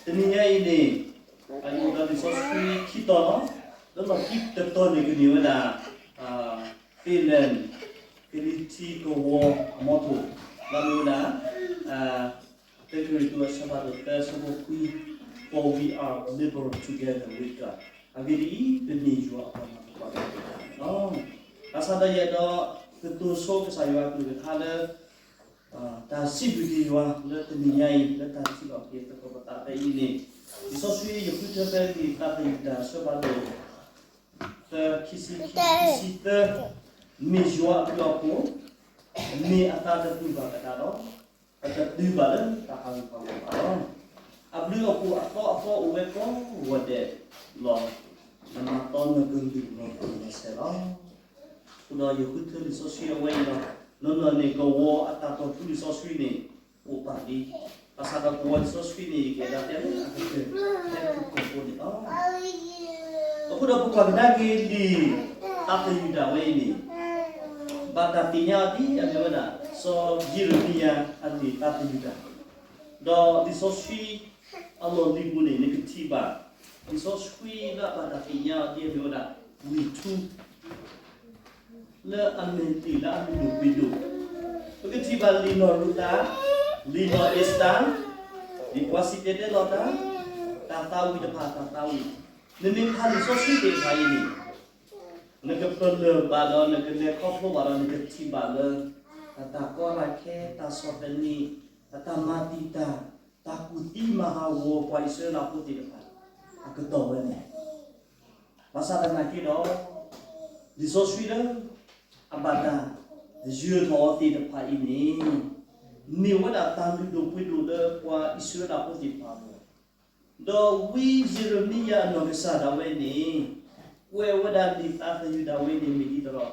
တနံၤညါအံၤန့ၣ် ယအိၣ်ဒီးလံာ်စီဆှံခံတီၤလီၤ. လၢလီၢ်ခံတတီၤန့ၣ် ကန့ၢ်ဝဲဒၣ် Finland ကလံၤထံးကဝီၤအမီထိၣ် လၢမ့ၢ်ဝဲဒၣ် တၢကရံၣ်သူးအဆၢဖးဒိၣ်သၢ အဆၢဖိခွံ, For we are laboring together with God. အဂ့ၢ်ဒ်အံၤ, ပမ့ၢ်ယွၤအပှၤမၤသကိးတၢ်သ့ၣ်တဖၣ်န့ၣ်လီၤ. ဘၣ်ဆၣ်ဒီးယအဲၣ်ဒိးကတိၤဆိကစၢ်ယွၤအကလုၢ်ကထါလၢ တၢ်စံးဘျုးက့ၤယွၤလၢတနံၤညါအံၤ လၢတၢ်စံးထီၣ်က့ၤသကိးပသးဖဲအံၤန့ၣ်, လံာ်စီဆှံယဃုထၢဖဲလံာ်သးသယုၢ်တၢ်အဆၢဖးဒိၣ်သၢ ခံဆံခံ ခံဆံသၢ, မ့ၢ်ယွၤအဘျုးအဖှိၣ်, မ့ၢ်အသးတတူၢ်ဘၣ်သတးဒီး ပတတုၤဘၣ်လၢတၢ်ဟးဂူာ်ဟးဂီၤဘၣ်လီၤ. အဘျုးအဖှိၣ်အသီအသီအိၣ်ဝဲကိးဂီၤဒဲးလီၤ. နမၤတီနကလုၢ်လီၤပှီၢ်လီၤဆဲးလီၤ. အဃိဒီးယဃုထၢလံာ်စီဆှံအဝဲအံၤလီၤ. နီၢ်နီၢ်န့ၣ် ကဝီၤအတၢ်တီၢ်ထူလံာ်စီဆှံန့ၣ် အိၣ်ပာ်လံ. ဘၣ်ဆၣ်ဒီးကဝီၤလံာ်စီဆှံန့ၣ် ယကအဲၣ်ဒိးတဲလၢအကတၢၢ် ဖဲဖုၣ်ကိာ်ဖိန့ၣ်လီၤ. အဃိဒီးပကွၢ်ကဒါက့ၤလံာ်သးသယုၢ်တၢ်ဝဲအံၤန့ၣ် ဘၣ်တၢ်သ့ၣ်ညါအီၤဒ်အမ့ၢ်ဝဲဒၣ် စီၤယံးရမံယၤအလံာ်သးသယုၢ်တၢ်, ဒီးလံာ်စီဆှံအလီၢ်လံၤပူၤန့ၣ် နကထံၣ်ဘၣ် လံာ်စီဆှံလၢအဘၣ်တၢ်သ့ၣ်ညါအီၤဒ်အမ့ၢ်ဝဲဒၣ် လံာ်ထူ လၢအမ့ၢ်လံာ်လၢအလုၢ်ဒိၣ်ပှ့ၤဒိၣ်, ပကထံၣ်ဘၣ်လံာ်နီၢ်ရူၤသး, လံာ်နီၢ်အ့ၤစတၢၤ, လံာ်ပှၤစံၣ်တဲၤတဲလီၤတၢ်, တၢ်သးဝံၣ်တဖၣ် တၢ်သးဝံၣ်, နမ့ၢ်ဖးလံာ်စီဆှံသ့ၣ်တဖၣ်အံၤန့ၣ် နကပလၢၢ်ဘၣ်ဒီး နကလဲၤခီဖျိဘၣ်ဒီး နကထံၣ်ဘၣ်လၢ အတၢ်ကီတၢ်ခဲ တၢ်ဆီၣ်သနံး, အတၢ်မၤတံာ်တာ်, တၢ်ကူၣ်သံမၤဟးဂီၤပှၤအံၣ်စရ့လးဖိသ့ၣ်တဖၣ် အကတီၢ်ဝဲန့ၣ် ဘၣ်ဆၣ်သနာ်က့ဒီး လံာ်စီဆှံလၢ အဘၣ်တၢ်ယၢၤထီၣ်အီၤသ့ၣ်တဖၣ်အံၤန့ၣ် မ့ၢ်ဝဲဒၣ်တၢ်လုၢ်ဒိၣ်ပှ့ၤဒိၣ်လၢပှၤအံၣ်စရ့လးဖိသ့ၣ်တဖၣ်အဂီၢ်, ဒီးဝံယံးရမံယၤအနီၢ်ကစၢ်ဒၣ်ဝဲန့ၣ် ကွဲးဝဲဒၣ်လံာ်သးသယုၢ်ဒၣ်ဝဲန့ၣ် မ့ၢ်ဒ်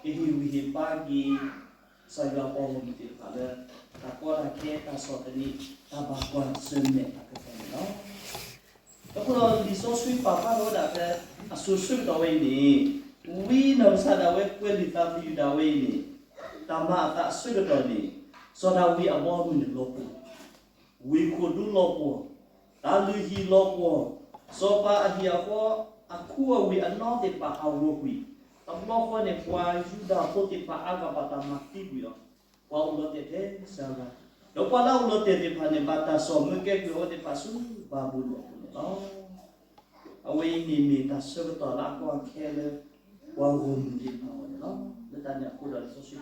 သိးဒီး ကဟ့ၣ်ဂံၢ်ဟ့ၣ်ဘါက့ၤ ကစၢ်ယွၤအပှၤဂီၢ်မုၢ်သ့ၣ်တဖၣ်လၢ တၢ်ကီတၢ်ခဲ တၢ်ဆီၣ်သနံး တၢ်ဘၣ်ကွၢ်ဆၢၣ်မဲာ်အကတီၢ်န့ၣ်လီၤ. အဃိဒီးလံာ်စီဆှံပာ်ဖျါထီၣ်ဝဲဒၣ်ဖဲ အစိၤဆၢကတီၢ်ဝဲအံၤန့ၣ် ဝံနီၢ်ကစၢ်ဒၣ်ဝဲကွဲးလံာ်သးသယုၢ်ဒၣ်ဝဲအံၤန့ၣ် တၢ်မၤအသးအဆၢကတီၢ်န့ၣ် စီၤဒၤဝံးအဘီအမုၢ်န့ၣ်လီၤပှီၢ်, ဝ့ၢ်ခိၣ်ဒူလီၤပှီၢ်, တၢ်လုၢ်ဟံၣ်လီၤပှီၢ်, စီၤပၤအဟံၣ်အဃီ အခူအဝ့ၢ်အနီသ့ၣ်တဖၣ်ဟးဂီၤကွံာ်, တဘျီဃီန့ၣ် ပှၤယူဒၤဖိသ့ၣ်တဖၣ်အါဂၤဘၣ်တၢ်မၤသံကွံာ်အီၤ, ပှၤအိၣ်လီၤတဲာ်ထဲစှၤဂၤ, ဒီးပှၤလၢအအိၣ်လီၤတဲာ်သ့ၣ်တဖၣ်န့ၣ် ဘၣ်တၢ်ဆီၣ်မၢကဲကုၢ်အဝဲသ့ၣ်တဖၣ်ဆူဘၤဘူလိၣ်အပူၤန့ၣ်လီၤ. အဝဲအံၤန့ၣ်မ့ၢ်တၢ်ဆၢကတီၢ်လၢအကီအခဲလၢ ပှၤဂီၢ်မုၢ်သ့ၣ်တဖၣ်အဂီၢ်န့ၣ်လီၤ. လၢတၢ်န့ၣ်အ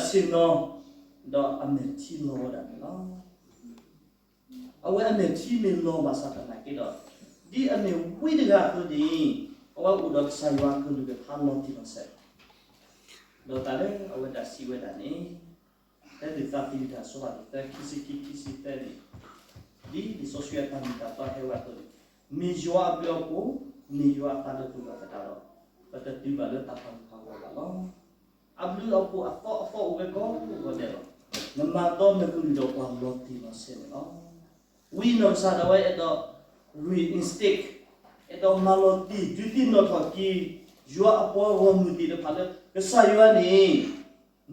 ဃိဒီး လံာ်စီဆှံပာ်ဖျါထီၣ်ဝဲဒၣ်လၢ ဝံအနီၢ်ကစၢ်ဒၣ်ဝဲ ကွၢ်ဝဲဒၣ်တၢ်သ့ၣ်တဖၣ်အံၤ, ဒီးအဝဲဒၣ်ဆ့ၣ်နီၤ ဒီးအမဲာ်ထံလီၤဝဲဒၣ်န့ၣ်လီၤ. အဝဲအမဲာ်ထံမ့ၢ်လီၤဘၣ်ဆၣ်သနာ်က့ဒီး ဒ်အမ့ၢ်ဝံတဂၤအသိးန့ၣ် အဝဲအိၣ်ဒီးကစၢ်ယွၤအကလုၢ်ကထါလီၤတံၢ်လီၤဆဲး, ဒီးတၢ်လၢအဝဲဒၣ်စံးဝဲဒၣ်န့ၣ် ဖဲလံာ်သးသယုၢ်တၢ်အဆၢဖးဒိၣ်သၢ ခံဆံခံ ခံဆံသၢန့ၣ် ဒ်လံာ်စီဆှံအတၢ်မ့ၢ်တၢ်တီဟဲဝဲအသိးန့ၣ် မ့ၢ်ယွၤအဘျုးအဖှိၣ်, မ့ၢ်ယွၤအသးတတူၢ်ဘၣ်သတးဒီး ပတတုၤဘၣ်လၢတၢ်ဟးဂူာ်ဟးဂီၤဘၣ်လီၤ. အဘျုးအဖှိၣ်အသီအသီအိၣ်ဝဲကိးဂီၤဒဲးလီၤ. နမၤတီနကလုၢ်ဒီးပှၤလီၤတံၢ်လီၤဆဲးန့ၣ်လီၤ. ဝံအနီၢ်ကစၢ်ဒၣ်ဝဲအဲၣ်ဒိး reinstate, အဲၣ်ဒိးမၤလီၤတံၢ် ဒုးသ့ၣ်နီၣ်ထီၣ်က့ၤ ယွၤအပှၤဂီၢ်မုၢ်သ့ၣ်တဖၣ်လၢ ကစၢ်ယွၤန့ၣ်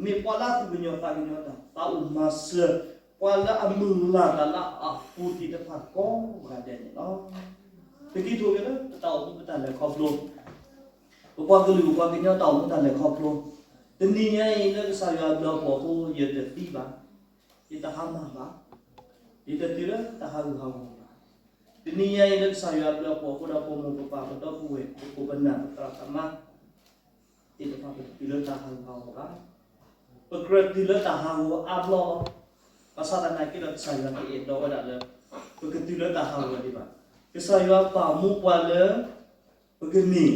မ့ၢ်ပှၤလၢအသူၣ်ကညီၤသးကညီၤတၢ်, သးအိၣ်မၤစၢၤ ပှၤလၢအမုၢ်လၢ်တၢ်လၢအအပူၤသ့ၣ်တဖၣ်ကိးဂၤဒဲးန့ၣ်လီၤ. ပက့ၤထီၣ်က့ၤလၢပတၢ်အိၣ်မူပတၢ်လဲၤခီဖျိ, ပပှၤကလုာ်ပပှၤကညီတၢ်အိၣ်မူတၢ်လဲၤခီဖျိ, တနံၤညါအံၤလၢကစၢ်ယွၤအဘျုးအဖှိၣ်အဃိ ယတသံဘၣ်, ယတဟါမၢ်ဘၣ်, ယတတုၤလၢတၢ်ဟးဂူာ်ဟးဂီၤဘၣ်. တနံၤညါအံၤလၢကစၢ်ယွၤအဘျုးအဖှိၣ်အဃိဒီး ပမိၢ်ပပၢ်ပဒီပုၢ်ဝဲၢ် ပခိၣ်ပနၢ် ပသရၣ်သမါ သ့ၣ်တဖၣ် ပတတုၤလၢတၢ်ဟးဂူာ်ဟးဂီၤဘၣ်. ပကြၢးတုၤလၢတၢ်ဟးဂီၤအါဘျီလီၤ. ဘၣ်ဆၣ်သနာ်က့ဒီး ကစၢ်ယွၤတအဲၣ်ဒိးဝဲဒၣ်လၢ ပကတုၤလၢတၢ်ဟးဂီၤဒံးဘၣ်. ကစၢ်ယွၤပာ်မူပှၤလၢ ပကမ့ၢ်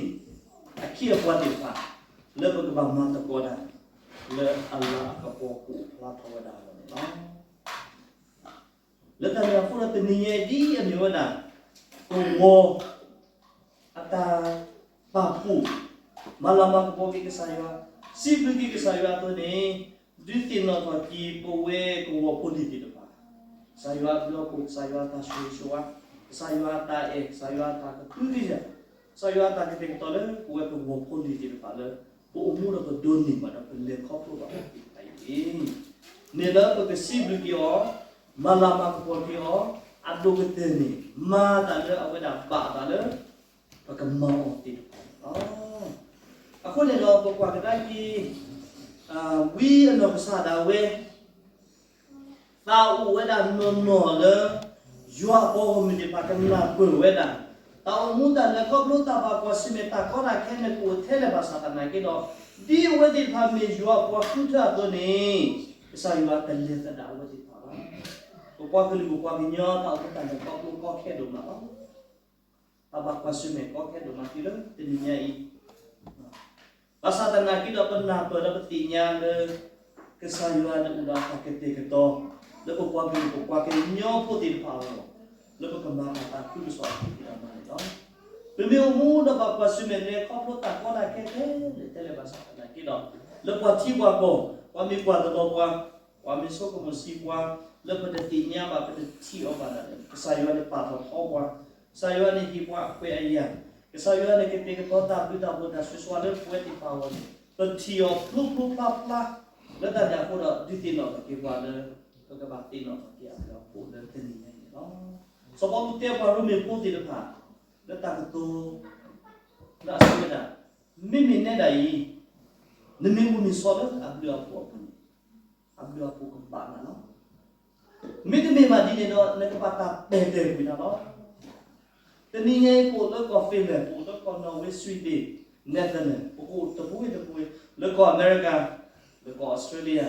အခ့အပှၤသ့ၣ်တဖၣ် လၢပကဘၣ်မၤသကိးတၢ် လၢအလၤအကပီၤကအိၣ်ဖျါထီၣ်ဝဲဒၣ်အဂီၢ်န့ၣ်လီၤ. လၢတၢ်န့ၣ်အဃိဒီး တနံၤညါအံၤဒ်အမ့ၢ်ဝဲဒၣ် ကဝီၤ အတၢ်ပာ်ဖှိၣ် မၤလၤမၤကပီၤက့ၤကစၢ်ယွၤ, စံးဘျုးက့ၤကစၢ်ယွၤအသိးန့ၣ် ဒုးသ့ၣ်နီၣ်ထီၣ်က့ၤပဝဲကဝီၤဖိလံၤသ့ၣ်တဖၣ် ကစၢ်ယွၤအဘျုးအဖှိၣ်, ကစၢ်ယွၤအတၢ်ဆိၣ်ဂ့ၤဆိၣ်ဝါ, ကစၢ်ယွၤအတၢ်အဲၣ်, ကစၢ်ယွၤအတၢ်ကဟုကယာ်, ကစၢ်ယွၤအတၢ်ကတဲာ်ကတီၤလၢပဝဲကဝီၤဖိလံၤသ့ၣ်တဖၣ်လၢ ပအိၣ်မူဒီးပဒိးန့ၢ်ဘၣ်ဒီးပလဲၤခီဖျိဘၣ်သ့ၣ်တဖၣ်အံၤန့ၣ် မ့ၢ်လၢပကစံးဘျုးက့ၤအီၤ, မၤလၤမၤကပီၤက့ၤအီၤ, အဒိၣ်ကတၢၢ်န့ၣ် မၤတၢ်လၢအဝဲဒၣ်ဘၣ်အသးလၢ ပကမၤအီၤသ့ၣ်တဖၣ်န့ၣ်လီၤ. အဃိန့ၣ်ဒီး ပကွၢ်ကဒါက့ၤ ဝံအနီၢ်ကစၢ်ဒၣ်ဝဲ သးအိၣ်ဝဲဒၣ်နီၢ်နီၢ်လၢ ယွၤအပှၤဂီၢ်မုၢ်သ့ၣ်တဖၣ်ကနၢ်ပၢၢ်ဝဲဒၣ်, တၢ်အိၣ်မူတၢ်လဲၤခီဖျိတၢ်ဘၣ်ကွၢ်ဆၢၣ်မဲာ်တၢ်ကီတၢ်ခဲန့ၣ် ကအိၣ်ထဲလဲၣ်ဘၣ်ဆၣ်သနာ်က့ဒီး, ဒ်အဝဲသ့ၣ်တဖၣ်မ့ၢ်ယွၤအပှၤဃုထၢအသိးန့ၣ်, ကစၢ်ယွၤကလဲၤသဒၣ်အဝဲသ့ၣ်တဖၣ်လီၤ. ပပှၤကလုာ်ပပှၤကညီတၢ်အိၣ်မူတၢ်လဲၤခီဖျိကီခဲဒိၣ်မးလီၤ. တၢ်ဘၣ်ကွၢ်ဆၢၣ်မဲာ်ကီခဲဒိၣ်မးတုၤလၢတနံၤညါအံၤ ဘၣ်ဆၣ်သနာ်က့ဒီး ပနၢ်ပၢၢ်ဒီးပသ့ၣ်ညါလၢ ကစၢ်ယွၤန့ၣ်အိၣ်ဒီးတၢ်ကတဲာ်ကတီၤ လၢပပှၤကလုာ်ပပှၤကညီဖိသ့ၣ်တဖၣ်အဂီၢ်, လၢပကမၤတၢ်သးခုကစီၣ်အပူၤသ့ၣ်တဖၣ်န့ၣ်လီၤ. ပမ့ၢ်အိၣ်မူဒီးဘၣ်ကွၢ်ဆၢၣ်မဲာ်လဲၤခီဖျိတၢ်ကီတၢ်ခဲထဲလဲၣ်ထဲလဲၣ်ဘၣ်ဆၣ်သနာ်က့ဒီး, လၢပှၤထံပှၤကီၢ်, ပှၤမ့ၢ်ကွၢ်တလီၤပှၤ, ပှၤမ့ၢ်ဆိကမိၣ်ဆံးပှၤ, လၢပတသ့ၣ်ညါဘၣ် ပတထံၣ်အီၤဘၣ်န့ၣ်, ကစၢ်ယွၤန့ၣ်ပာ်ထီၣ်ထီပှၤ, ကစၢ်ယွၤန့ၣ်ဟ့ၣ်ပှၤအခွဲးအယာ်, ကစၢ်ယွၤန့ၣ်ကတဲာ်ကတီၤတၢ်ဘျုးတၢ်ဖှိၣ်တၢ်ဆိၣ်ဂ့ၤလၢပဝဲသ့ၣ်တဖၣ်အဂီၢ်န့ၣ်, ပထံၣ်အီၤဖျိဖျိဖျါဖျါ, လၢတၢ်န့ၣ်အဃိဒီး ဒုးသ့ၣ်နီၣ်ထီၣ်က့ၤပှၤလၢ ပကဘၣ်သ့ၣ်နီၣ်ထီၣ်က့ၤအဘျုးအဖှိၣ်လၢတနံၤညါအံၤန့ၣ်လီၤ. စီၤပီလူးတဲပှၤရိမ့ၤဖိသ့ၣ်တဖၣ် လၢတၢ်ကတိၤ လၢအစံးဝဲဒၣ်, မ့မ့ၢ်နဲဒၣ်အံၤ, နမ့ၢ်အိၣ်မ့ၢ်ဆိးလၢအဘျုးအဖှိၣ်အပူၤန့ၣ်, အဘျုးအဖှိၣ်ကဘၣ်နၤလီၤ. မ့တမ့ၢ်ဘၣ်ဒ်န့ၣ်ဒီး နကဘၣ်တၢ်ပဲာ်တဲာ်ကွံာ်နၤလီၤ. တနံၤညါအံၤ ပအိၣ်လၢကီၢ် Finland, ပအိၣ်လၢကီၢ် Norway, Sweden, Netherlands, ပကအိၣ်တပူၤဝဲတပူၤဝဲ, လၢကီၢ်အမဲရကၤ, လၢကီၢ်အီစထြ့လယါ, ပ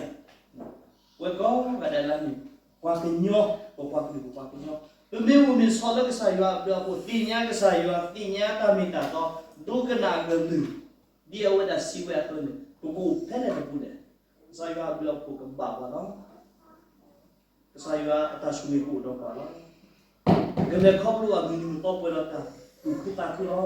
ဝဲကိးဂၤဒဲးလၢန့ၣ် ပှၤကညီ, ပပှၤကလုာ်ပပှၤကညီ, ပမ့ၢ်အိၣ်မ့ၢ်ဆိးလၢကစၢ်ယွၤအဘျုးအဖှိၣ်, သ့ၣ်ညါကစၢ်ယွၤ, သ့ၣ်ညါတၢ်မ့ၢ်တၢ်တီ, ဒိကနၣ်အကလုၢ်, ဒ်အဝဲဒၣ်စံးဝဲအသိးန့ၣ်, ပကအိၣ်ဖဲလဲၣ်တပူၤလဲၣ်, ကစၢ်ယွၤအဘျုးအဖှိၣ်ကဘၣ်ပှၤလီၤ. ကစၢ်ယွၤအတၢ်ဆိၣ်ဂ့ၤကအိၣ်ဒီးပှၤလီၤ. ကလဲၤခီဖျိအမုၢ်နံၤမုၢ်သီပှဲၤဒီးတၢ်သူၣ်ခုသးခုလီၤ.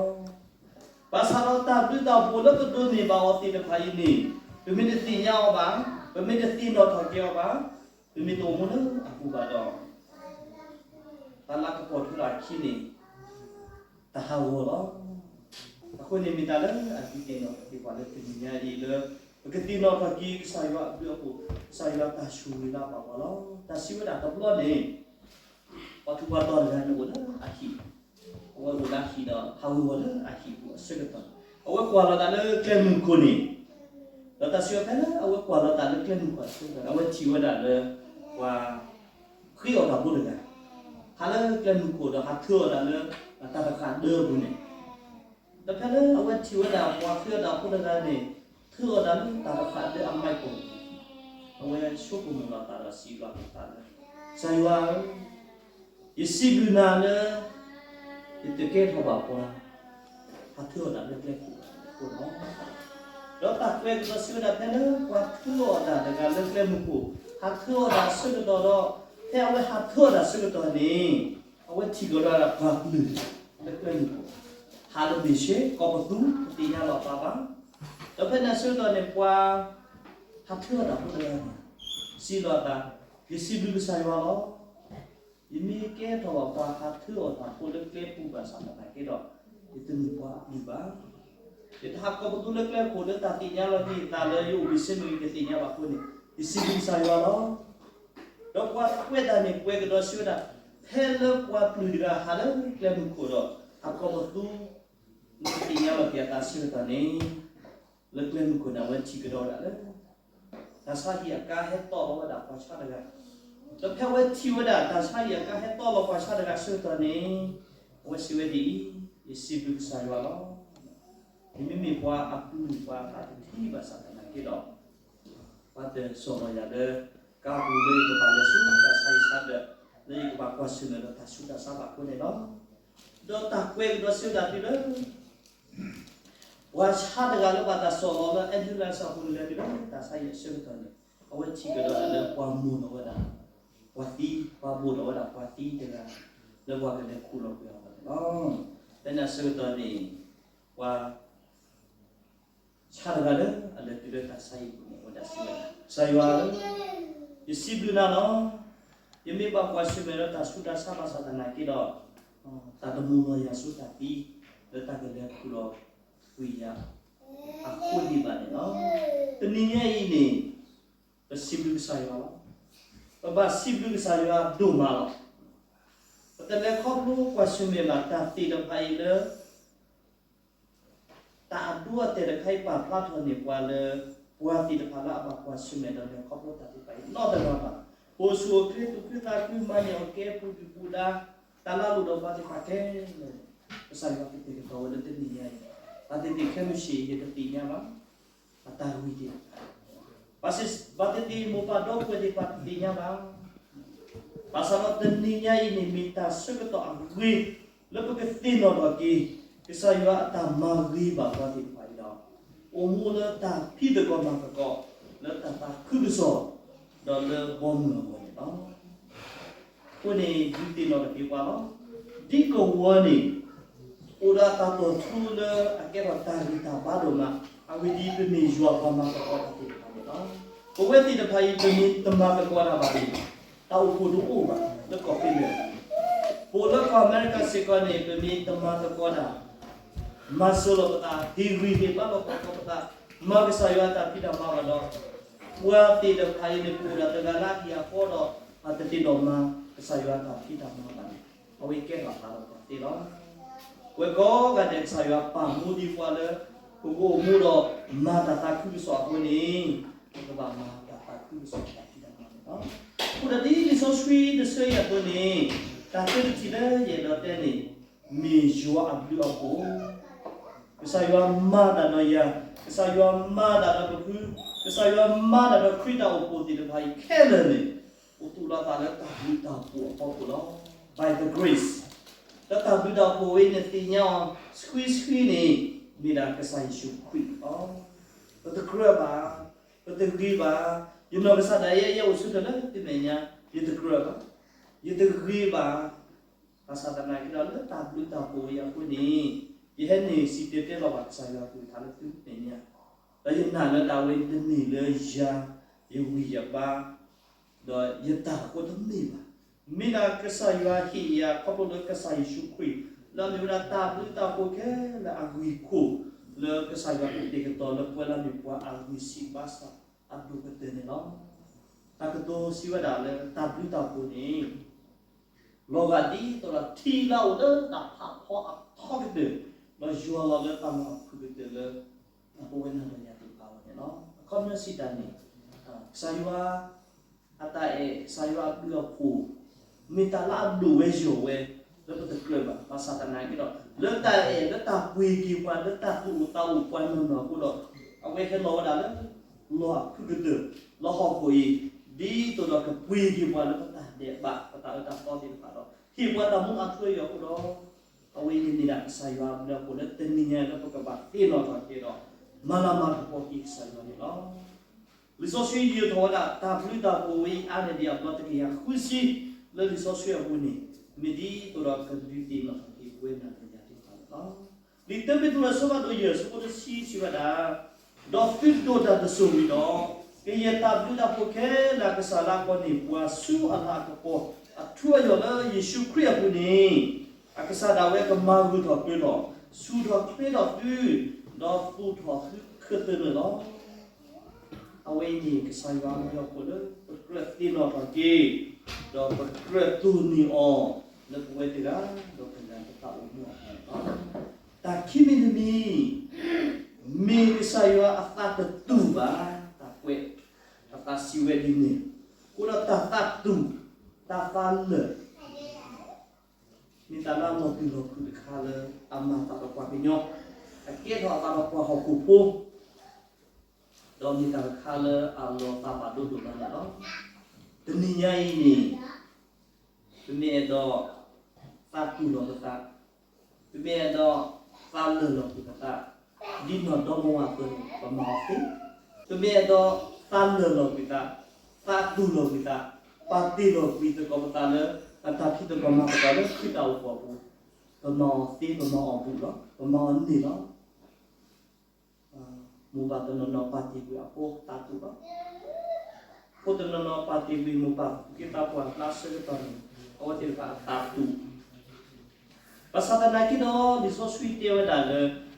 ဘၣ်ဆၣ်ဒီးတၢ်ဘျုးတၢ်ဖှိၣ်လၢပဒိးန့ၢ်ဘၣ်အီၤသ့ၣ်တဖၣ်အံၤန့ၣ်, ပမ့ၢ်တသ့ၣ်ညါအီၤဘၣ်, ပမ့ၢ်တသ့ၣ်နီၣ်ထီၣ်က့ၤအီၤဘၣ်, ပမ့ၢ်တအိၣ်မူလၢအပူၤဘၣ်ဒီး တၢ်လၢကပိာ်ထွဲထီၣ်အခံန့ၣ် တဟးဂီၤလီၤ. အဃိန့ၣ်မ့ၢ်တၢ်လၢအဒုးသ့ၣ်နီၣ်ထီၣ်က့ၤပှၤလၢတနံၤညါအံၤလၢ ပကသ့ၣ်နီၣ်ထီၣ်က့ၤကစၢ်ယွၤအဘျုးအဖှိၣ်, ကစၢ်ယွၤတၢ်ဆိၣ်ဂ့ၤလၢအဘၣ်ပှၤလီၤ. တၢ်စံးဝဲဒၣ်တဘျီန့ၣ်, ပှၤထူးပှၤတီၤတဂၤန့ၣ်အိၣ်လၢအဟံၣ်, အဝဲအိၣ်လၢအဟံၣ်ဒီး ဟးဂီၤလၢအဟံၣ်ပူၤအဆၢကတီၢ်, အဝဲကွၢ်လီၤတၢ်လၢကျဲမုၢ်ခိၣ်န့ၣ်, ဒီးတၢ်စံးဝဲဖဲလၢအဝဲကွၢ်လီၤတၢ်လၢကျဲမုၢ်ခိၣ်အဆၢကတီၢ်န့ၣ် အဝဲထံၣ်ဝဲဒၣ်လၢ ပှၤ ဃ့အီၣ်တၢ်ဖိတဂၤ, ဟးလၢကျဲမုၢ်ခိၣ်ဒီးဟးထၢအီၣ်တၢ်လၢ တၢ်တဃာ်ဒၢအပူၤန့ၣ်, ဒီးဖဲလၢအဝဲထံၣ်ဝဲဒၣ်ပှၤဃ့အီၣ်တၢ်ဖိတဂၤန့ၣ် ထၢအီၣ်တၢ်လၢတၢ်တဃာ်ဒၢအမဲာ်ပူၤန့ၣ်, အဝဲဆိကမိၣ်လီၤအသးဒီးစံးလီၤအသးလၢ ကစၢ်ယွၤဧၢ, ယစံးဘျုးနၤလၢ ယတကဲထီၣ်ဘၣ်ပှၤ ဟးထၢအီၣ်တၢ်လၢကျဲခိၣ်အပူၤန့ၣ်လီၤ. ဒီးတၢ်ကွဲးကဒီးစံးဝဲဒၣ်ဖဲလၢပှၤထၢအီၣ်တၢ်တဂၤလၢကျဲမုၢ်ခိၣ် ဟးထၢအီၣ်တၢ်အဆၢကတီၢ်ဒီး, ဖဲအဝဲဟးထၢအီၣ်တၢ်အဆၢကတီၢ်န့ၣ်, အဝဲထံၣ်ကဒီးဒၣ်ပှၤပျုၢ်လၢကျဲမုၢ်ခိၣ်, ဟးလၢဘ့ၣ်ဆ့ ကိးပသူတသ့ၣ်ညါလီၤအသးဘၣ်. ဒီးဖဲန့ၣ်အဆၢကတီၢ်န့ၣ် ပှၤ ဟးထၢအီၣ်တၢ်ဖိတဂၤန့ၣ် စံးလီၤအသး, ယစံးဘျုးကစၢ်ယွၤလီၤ. ယမ့ၢ်ကဲထီၣ်ဘၣ်ပှၤဟးထၢအီၣ်တၢ်ဖိလၢကျဲပူၤဘၣ်ဆၣ်သနာ်က့ဒီး, ယတမ့ၢ်ပှၤအပျုၢ်ဘၣ်. ယတဟးကိးပသူလၢကျဲခိၣ်လၢတၢ်သ့ၣ်ညါလီၤက့ၤအသးလၢယအိၣ်ဘ့ၣ်ဆ့မ့ၢ်ဂ့ၤ တသ့ၣ်ညါဘၣ်အဃိန့ၣ်, ယစံးဘျုးကစၢ်ယွၤလီၤ. ဒီးပှၤကွဲးတၢ်န့ၣ်ကွဲးကဒီးစံးဝဲဒၣ်, ဖဲလၢပှၤပျုၢ်တဂၤဟးလၢကျဲမုၢ်ခိၣ်ဒီး ဟးကိးပသူ လၢတသ့ၣ်ညါလီၤက့ၤအသးအဆၢကတီၢ်န့ၣ်, လၢကျဲမုၢ်ခိၣ်န့ၣ် အဝဲထံၣ်ကဒီးဝဲဒၣ်လၢ တၢ်ဆါဟံၣ်အကါဟဲတီၢ်လီၤဝဲဒၣ်ပှၤဆါတဂၤ, ဒီးဖဲအဝဲထံၣ်ဝဲဒၣ်တၢ်ဆါဟံၣ်အကါဟဲတီၢ်လီၤပှၤဆါတဂၤအဆၢကတီၢ်န့ၣ်, အဝဲစံးဝဲဒ်အံၤ, ယစံးဘျုးကစၢ်ယွၤလီၤ. ယမ့မ့ၢ်ပှၤအပျုၢ်ပှၤအသးတထံၣ်ဘၣ်ဆၣ်သနာ်က့ဒီး, ပှၤတစီၢ်လီၤယၤလၢ ကါပူၤလၢယကဘၣ်လဲၤဆူတၢ်ဆါဟံၣ်ဆါဒၢး, လၢယကဘၣ်ကွၢ်ဆၢၣ်မဲာ်ဒီးတၢ်ဆူးတၢ်ဆါဘၣ်အဃိန့ၣ်လီၤ. ဒီးတၢ်ကွဲးကဒီးစံးဝဲဒၣ်တုၤလၢ ပှၤဆါတဂၤလၢဘၣ်တၢ်စီၢ်လီၤလၢ ambulance အပူၤန့ၣ်လဲၤတုၤလၢတၢ်ဆါဟံၣ်အဆၢကတီၢ်န့ၣ်, အဝဲထံၣ်ကဒီးလၢပှၤမိၢ်လီၤဝဲဒၣ် ပှၤသံ, ပှၤဘိၣ်လီၤဝဲဒၣ်ပှၤသံတဂၤ လၢပှၤကလဲၤခူၣ်လီၤကွံာ်အီၤန့ၣ်လီၤ. ဖဲန့ၣ်အဆၢကတီၢ်န့ၣ်, ပှၤ ဆါတဂၤလၢအလဲၤတုၤလၢတၢ်ဆါဟံၣ်ပူၤန့ၣ် အဝဲဒၣ်စံးဝဲဒၣ်, ကစၢ်ယွၤဧၢ, ယစံးဘျုးနၤလီၤ. ယမ့ၢ်ဘၣ်ကွၢ်ဆၢၣ်မဲာ်ဒီးတၢ်ဆူးတၢ်ဆါဘၣ်ဆၣ်သနာ်က့ဒီး, တၢ်တမိၣ်လီၤယၤဆူတၢ်သံ လၢတၢ်ကလဲၤခူၣ်လီၤကွံာ်ယၤအဃိဒံးဘၣ်န့ၣ်လီၤ. တနံၤညါအံၤန့ၣ်, ပစံးဘျုးကစၢ်ယွၤလီၤ. ပဘၣ်စံးဘျုးကစၢ်ယွၤဒိၣ်မးလီၤ. ပတလဲၤခီဖျိကွၢ်ဆၢၣ်မဲာ်ဘၣ်တၢ်သ့ၣ်တဖၣ်အံၤလၢ တၢ်အဒိအတဲာ်တခါအံၤပာ်ဖျါထီၣ်န့ၢ်ပှၤလၢ ပှၤသ့ၣ်တဖၣ်လၢအဘၣ်ကွၢ်ဆၢၣ်မဲာ်ဒီးလဲၤခီဖျိတၢ်သ့ၣ်တဖၣ်အံၤနီတဂၤဘၣ်. ပအိၣ်ဆူၣ်အိၣ်ချ့သူၣ်ခုသးခု မၤန့ၢ်အီၣ်ကဲပူၤဒုၣ်ပူၤဒါ တၢ်လၢအလိၣ်ဒီးပှၤသ့ၣ်တဖၣ်ခဲလၢာ်န့ၣ် ကစၢ်ယွၤကတဲာ်ကတီၤဝဲလၢတနံၤညါအံၤ, ဘၣ်သ့ၣ်သ့ၣ်ခဲမုၢ်ဆ့ၣ်ယတသ့ၣ်ညါဘၣ် အတၢ်ဂ့ၢ်သ့ၣ်တဖၣ် ဘၣ်သ့ၣ်သ့ၣ်မိၢ်ပၢ်ဒီပုၢ်ဝဲၢ်သ့ၣ်တဖၣ်တသ့ၣ်ညါဘၣ်. ဘၣ်ဆၣ်ဒီးတနံၤညါအံၤန့ၣ် မ့ၢ်တၢ်ဆၢကတီၢ်အဂ့ၤ လၢပကသ့ၣ်နီၣ်ထီၣ်က့ၤ ကစၢ်ယွၤအတၢ်မၤဂ့ၤဘၣ်ပှၤသ့ၣ်တဖၣ်အံၤဒီး အိၣ်မူလၢတၢ်ဖံးသကိးမၤသကိး လၢတၢ်သးခုကစီၣ် ဒီးလၢဘီမုၢ်အဂီၢ်န့ၣ်လီၤ. အဃိန့ၣ် ဒုးသ့ၣ်နီၣ်ထီၣ်က့ၤပှၤလီၤ. ဒ်ကဝီၤန့ၣ် အိၣ်ဒီးတၢ်တီၢ်ထူလၢအကဲထီၣ်တၢ်ဂံၢ်တၢ်ဘါဒိၣ်မး, အဂ့ၢ်ဒ်အံၤ ပမ့ၢ်ယွၤပှၤမၤသကိးတၢ်သ့ၣ်တဖၣ်န့ၣ်လီၤ. ပဝဲသ့ၣ်တဖၣ်အံၤ ပမ့ၢ်တမၤသကိးတၢ်ဘၣ်န့ၣ် တၢ်အိၣ်ဖှိၣ်တအိၣ်ဘၣ်လၢကီၢ်ဖဲလဲၣ်. ပအိၣ်လၢကီၢ်အမဲရကၤစ့ၢ်ကီးန့ၣ် ပမ့ၢ်တမၤသကိးတၢ် မၤစၢၤလီၤပသး, ဟ့ၣ်ဂံၢ်ဟ့ၣ်ဘါလီၤပသး, မၤကစၢ်ယွၤအတၢ်ဖံးတၢ်မၤဘၣ်ဒီး ပှၤသ့ၣ်တဖၣ်အံၤန့ၣ် ပအိၣ်ဒၣ်တဂၤလၢအဟံၣ်အဃီဒီး အတသ့ၣ်နီၣ်မၤကစၢ်ယွၤအတၢ်ဖံးတၢ်မၤဘၣ်န့ၣ် အဝဲကဲထီၣ်အသးဒီးပှၤသ့လီၤ. ပဝဲကိးဂၤဒဲး ကစၢ်ယွၤပာ်မူဒံးပှၤလၢ ပကအိၣ်မူဒီးမၤတၢ်သးခုကစီၣ်အဃိန့ၣ် ပကဘၣ်မၤတၢ်သးခုကစီၣ်တၢ်ဖံးတၢ်မၤန့ၣ်လီၤ. အဃိဒီးဒ်လံာ်စီဆှံတဆၢအံၤအသိးန့ၣ် တၢ်သၢတထံၣ်လၢယအဲၣ်ဒိးတဲန့ၣ် မ့ၢ်ယွၤအဘျုးအဖှိၣ် ကစၢ်ယွၤမၤတၢ်ဒီးယၤ, ကစၢ်ယွၤမၤတၢ်ဒီးပဖု, ကစၢ်ယွၤမၤတၢ်ဒီးခရံာ်တၢ်အိၣ်ဖှိၣ်သ့ၣ်တဖၣ်အံၤခဲလၢာ်န့ၣ် အိၣ်သူၣ်လီၤသးလၢတၢ်ဘျုးတၢ်ဖှိၣ်အဖီခိၣ်လီၤ. By the grace, လၢတၢ်ဘျုးတၢ်ဖှိၣ်ဝဲန့ၣ်သ့ၣ်ညါအီၤဆှံဆှံန့ၣ် မ့ၢ်ဒၣ်ကစၢ်ယ့ၣ်ၡူးခရံာ်လီၤ. ပတကြၢးဘၣ်, ပတဂ့ၤဘၣ်, ယနီၢ်ကစၢ်ဒၣ်ယဲ ယအိၣ်ဆူၣ်တၢ်လၢသုမဲာ်ညါ, ယတကြၢးဘၣ်, ယတဂ့ၤဘၣ် ဘၣ်ဆၣ်သနာ်က့ဒီး လၢတၢ်ဘျုးတၢ်ဖှိၣ်ဝဲအံၤအဃိန့ၣ် ယဟဲန့ၢ်စံၣ်တဲၤတဲလီၤဘၣ်ကစၢ်ယွၤအကလုၢ်ကထါလၢသုမဲာ်ညါ, ဒီးယနာ်လၢတၢ်ဝဲတမ့ၢ်လၢယၤ, ယဂံၢ်ယဘါ, ဒီးယတၢ်အဃိတမ့ၢ်ဘၣ်. မ့ၢ်ဒၣ်ကစၢ်ယွၤဟ့ၣ်ယၤခီဖျိလၢကစၢ်ယ့ၣ်ၡူးခရံာ် လၢအမ့ၢ်ဝဲဒၣ်တၢ်ဘျုးတၢ်ဖှိၣ်ခဲလၢာ်အဂ့ၢ်ခိၣ် လၢကစၢ်ယွၤကတဲာ်ကတီၤလၢပဝဲလၢအမ့ၢ်ပှၤအဂံၢ်ဆံးဘါစၢ်အဒိၣ်ကတၢၢ်န့ၣ်လီၤ. တၢ်ကတိၤစံးဝဲဒၣ်လၢတၢ်ဘျုးတၢ်ဖှိၣ်န့ၣ် လီၤဂာ်ဒ်သိးဒီးထံလၢအအိၣ်လၢတၢ်ဖးဖီအထီကတၢၢ်, ဒီးယွၤလီၤလၢတၢ်လီၢ်အဖုၣ်ကတၢၢ်လၢ ပဝဲနၤဒီးယၤသ့ၣ်တဖၣ်အဂီၢ်န့ၣ်လီၤ. အခီပညီစံးတၢ်န့ၣ် ကစၢ်ယွၤအတၢ်အဲၣ် ကစၢ်ယွၤအဘျုးအဖှိၣ် မ့ၢ်တၢ်လၢအဒိၣ်ဝဲယိာ်ဝဲ လၢပတကြၢးဘၣ်. ဘၣ်ဆၣ်သနာ်က့ဒီး လၢတၢ်အဲၣ်လၢတၢ်ပှ့ၤက့ၤပှၤ လၢတၢ်သူၣ်အိၣ်သးအိၣ်ပှၤနီၢ်နီၢ်အဃိဒီး အဝဲဟဲလီၤဝဲဒၣ်လၢ လီၢ်အဖုၣ်ကတၢၢ် လၢဟီၣ်ခိၣ်အံၤ ဒ်သိးဒီးကပှ့ၤက့ၤပှၤလၢပတၢ်ဒဲးဘး ပတၢ်အၢတၢ်သီသ့ၣ်တဖၣ်ဒီး ဟ့ၣ်ပှၤတၢ်မူအထူအယိာ်အဃိဒီး အဝဲအံၤန့ၣ်မ့ၢ်ဒၣ်ကစၢ်ယွၤအဘျုးအဖှိၣ်လၢတနံၤညါအံၤလၢပကဘၣ်သ့ၣ်နီၣ်ထီၣ်က့ၤဒီး မၤလၤမၤကပီၤက့ၤကစၢ်ယွၤန့ၣ်လီၤ. လံာ်စီဆှံယိာ်ထီၣ်ဝဲဒၣ် တၢ်ဘျုးတၢ်ဖှိၣ်ဝဲအံၤအါန့ၢ်ဒံးအဘျီတကယၤဃုဆံ လၢလံာ်စီဆှံအပူၤန့ၣ် မ့ၢ်ဒ်သိးဒီးကဒုးသ့ၣ်နီၣ်ထီၣ်က့ၤပဝဲနၤဒီးယၤသ့ၣ်တဖၣ်န့ၣ်လီၤ. လံာ်တၢပ့းတရူးအဆၢဖးဒိၣ်ယဲၢ်အဆၢဖိတဆံစံးဝဲဒၣ်, ဒီးသုဒိးတၢ်တစိၢ်ဝံၤဒီး ကယဲၢ်တၢ်ဘျုးတၢ်ဖှိၣ်ခဲလၢာ်အကစၢ်လၢအကိးန့ၢ်ပှၤဆူအလၤအကပီၤ အထူအယိာ်လၢယ့ၣ်ၡူးခရံာ်အပူၤန့ၣ် အကစၢ်ဒၣ်ဝဲကမၤဂၢၢ်ထီၣ်ကျၢၤထီၣ်, ဆူၣ်ထီၣ်ချ့ထီၣ်သု, ဒီးသူၣ်ထီၣ်သုခၢၣ်သနၢၣ်လီၤ. အဝဲအံၤန့ၣ် ကစၢ်ယွၤအဘျုးအဖှိၣ်လၢပကြၢးသ့ၣ်နီၣ်ထီၣ်က့ၤ, ဒီးပကြၢးတိၢ်န့ၢ်အီၤ လၢပဝဲတဂၤဒီးတဂၤပတၢ်အိၣ်မူအပူၤန့ၣ်လီၤ. တၢ်ခံမံၤတမံၤ မ့ၢ်ကစၢ်ယွၤအသးတတူၢ်ဘၣ်, တၢ်ကွဲးအသးစံးဝဲဒ်န့ၣ်, အဃိဒီးတၢ်သးတူၢ်, တၢ်သးလၢာ် မ့ၢ်တၢ်လၢအလီၤပျံၤလီၤဖုးတခါလၢအမၤအသးဒီးပှၤကညီ, အကဲထီၣ်အသးဒီးပှၤဟီၣ်ခိၣ်ဖိ, ဒီးမ့ၢ်တၢ်တခါလၢအလီၤသးဘၣ်ဒိဒိၣ်မးန့ၣ်လီၤ. တနံၤညါအံၤန့ၣ် ပမ့ၢ်အဲၣ်ဒိးသးတူၢ်လီၤပသး, ပမ့ၢ်အဲၣ်ဒိးသးလၢာ်လီၤကွံာ်ပသး, ဒ်နီၢ်ဒီမါဝၤအသိးန့ၣ် ပမၤအီၤသ့, ပမ့ၢ်အဲၣ်ဒိးသးလၢာ်လီၤကွံာ်သး, သးတူၢ်လီၤကွံာ်သး, ပာ်တ့ၢ်လီၤကွံာ်သကိးပသးလၢ အတၢ်ဖံးသကိးမၤသကိးလၢခရံာ်တၢ်အိၣ်ဖှိၣ်အပူၤ, ပမၤအီၤသ့, ပမၤအီၤဘူးလီၤ, ပမၤအီၤန့ၢ်လီၤ. မိၢ်ပၢ်တနီၤနီၤပာ်တ့ၢ်ကွံာ်အဖိသးတူၢ်လီၤ. ဖိတနီၤနီၤပာ်တ့ၢ်ကွံာ်မိၢ်ပၢ် သူၣ်က့သးပှၢ်လၢအဆၢကတီၢ်န့ၣ် အဝဲသ့ၣ်တဖၣ်အသးတူၢ်, ဘၣ်ဆၣ်သနာ်က့ဒီး လံာ်စီဆှံတဲဝဲဒၣ်လၢ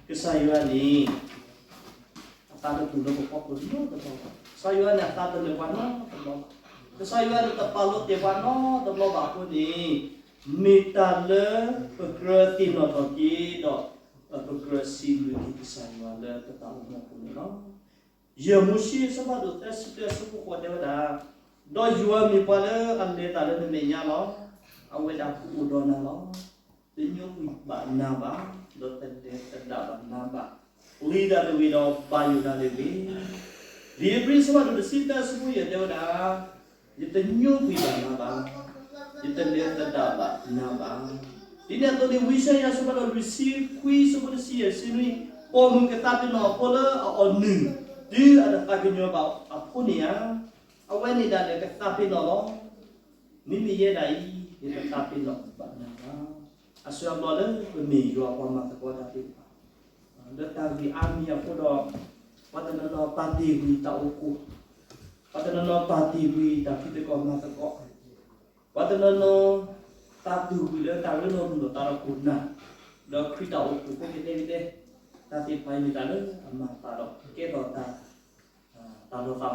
ကစၢ်ယွၤန့ၣ် အသးတတူၢ်လၢပဖီခိၣ်နီတဘျီဘၣ်. ကစၢ်ယွၤန့ၣ် အသးတလၢာ်ပှၤနီတဘျီဘၣ်. ကစၢ်ယွၤန့ၣ်တပာ်လီၤတဲာ်ပှၤနီတဘျီဘၣ်အဃိန့ၣ်, မ့ၢ်တၢ်လၢပကြၢးသ့ၣ်နီၣ်ထီၣ်က့ၤဒီး ပကြၢးစံးဘျုးက့ၤကစၢ်ယွၤလၢပတၢ်အိၣ်မူအပူၤန့ၣ်လီၤ. ယဲၢ်မိၤၡ့အဆၢဖးဒိၣ်သၢဆံတၢ အဆၢဖိဃိးတဲဝဲဒၣ်, ဒီးယွၤမ့ၢ်ပှၤလၢအလဲၤတၢ်လၢနမဲာ်ညါလီၤ. အဝဲဒၣ်ကအိၣ်ဒီးနၤလီၤ. တညိကွံာ်ဘၣ်နၤဘၣ်, ဒီးတလဲၤသဒၣ်ဘၣ်နၤဘၣ်. ပျံၤတၢ်တဂ့ၤဒီးဘၣ်ယိၣ်တၢ်တဂ့ၤ. လံာ်ဧ့ၤဘြံၤအဆၢဖးဒိၣ်တဆံသၢ အဆၢဖိယဲၢ်တဲဝဲဒၣ်, ယတညိကွံာ်ဘၣ်နၤဘၣ်, ယတလဲၤသဒၣ်ဘၣ်နၤဘၣ်. ဒ်န့ၣ်အသိးန့ၣ် ဝံယၡါယၤအဆၢဖးဒိၣ်လွံၢ်ဆံခွံ အဆၢဖိတဆံယဲၢ်ဆံနွံ, ပိာ်မုၣ်ကသးပ့ၤနီၣ်အဖိလၢအအီၣ်နုၢ်, တုၤအတသးကညီၤဘၣ်အဖိန့ၣ်ဧါ. အဝဲန့ၣ်ဒၣ်လဲာ်ကသးပ့ၤနီၣ်လီၤ. မ့မ့ၢ်ယဲဒၣ်အံၤ ယတသးပ့ၤနီၣ်ဘၣ်နၤဘၣ်. အဆၢအဘျီလၢပမ့ၢ်ယွၤပှၤမၤသကိးတၢ်သ့ၣ်တဖၣ်, လၢတၢ်ဂ့ၢ်အါမံၤအဃိဒီး, ပှၤတနီၤနီၤပာ်တ့ၢ်ကွံာ်တၢ်အိၣ်ဖှိၣ်, ပှၤတနီၤနီၤပာ်တ့ၢ်ကွံာ်တၢ်ဖံးသကိးမၤသကိး, ပှၤတနီၤနီၤ သးတူၢ်ကွံာ်လၢတၢ်ရ့လိာ်မုာ်လိာ်သးဒီးခိၣ်နၢ်, ဒီးခရံာ်တၢ်အိၣ်ဖှိၣ်ဖိကတဲကတဲ, တၢ်သ့ၣ်တဖၣ်အံၤမ့ၢ်တၢ်လၢအမၤသးဒီးကဲထီၣ်တၢ် တၢ်လီၤသးဘၣ်ဒိ